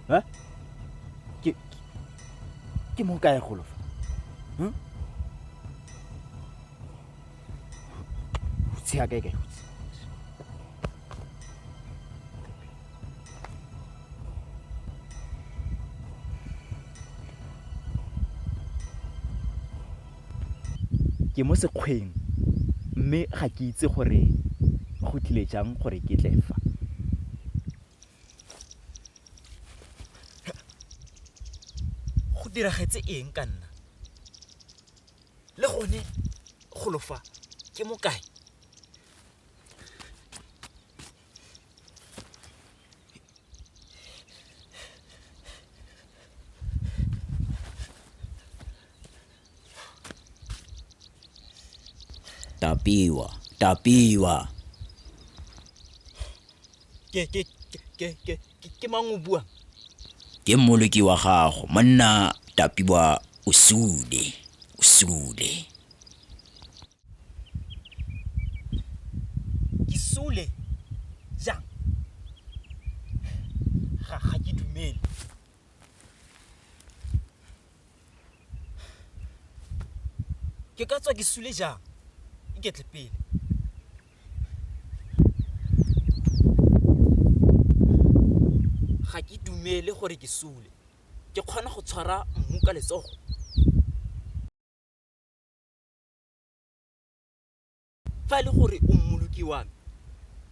Ha? Ke ke mo kae golo fa? Hm? Hutshe ya kae kae hutshe. Ke mo sekgweng mme ga ke itse gore go tlile jang gore ke tle fa. Go diragetse eng ka nna? Le gone golo fa ke mo kae? Tapiwa, tapiwa. Ke ke ke ke ke mang o buang? Ke mmoloki wa gago, monna Tapiwa o sule, o sule. Ke sule jang? Ga ga ke dumele. Ke ka tswa ke sule jang? Iketle pele. Ga ke dumele gore ke sule. Ke kgona go tshwara mmu ka letsogo. Fa e le gore o mmoloki wa me,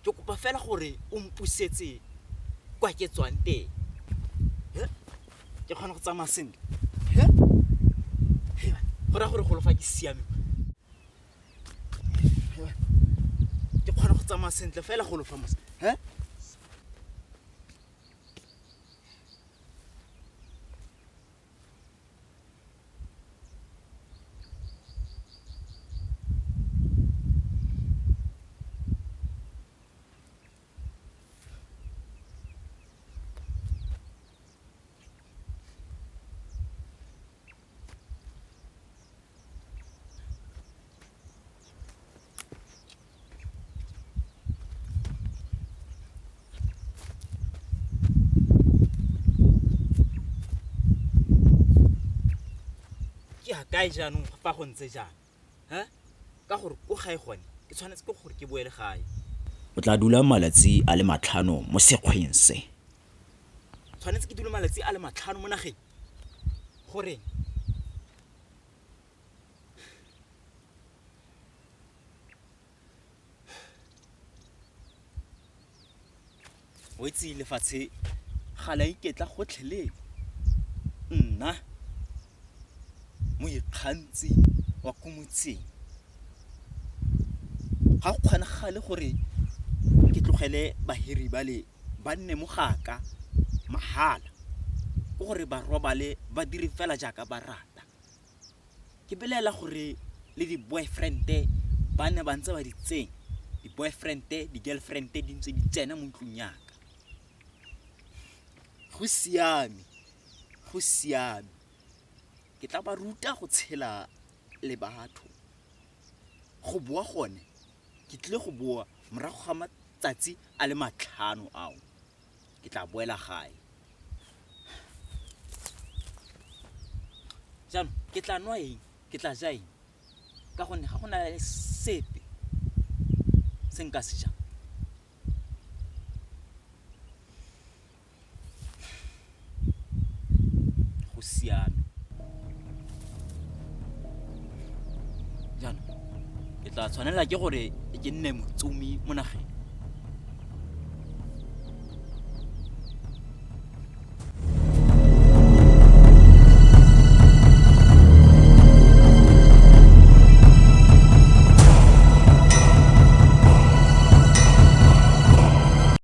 ke kopa fela gore o mpusetse kwa ke tswang teng. Ke kgona go tsamaya sentle. Go raya gore golo fa ke siame. Ke kgona go tsamaya sentle fela golo fa mos. Ke ya kae jaanong fa go ntse jaana? He? Ka gore ko gae gone ke tshwanetse ke gore ke boele gae. O tla dula malatsi a le matlhano mo sekgweng se. Tshwanetse ke dule malatsi a le matlhano mo nageng? Goreng? O itse lefatshe ga la iketla gotlhelele. Nna moikgantsi wa ko motseng ga go kgonagale gore ke tlogele bahiri bale ba nne mo gaka mahala, ke gore ba robale ba dire fela jaaka ba rata. Ke belaela gore le di-boyfriend-e ba ne ba ntse ba di tsenya, di-boyfriend-e, di-girlfriend-e di ntse di tsena mo ntlong ya ka. Go siame, go siame, ke tla ba ruta go tshela le batho. Go boa gone, ke tlile go boa morago ga matsatsi a le matlhano ao, ke tla boela gae. Jaanong ke tla nwa eng, ke tla ja eng? Ka gonne ga go na le sepe se nka se jang. Go siame. Jaanong ke tla tshwanela ke gore ke nne motsomi mo nageng.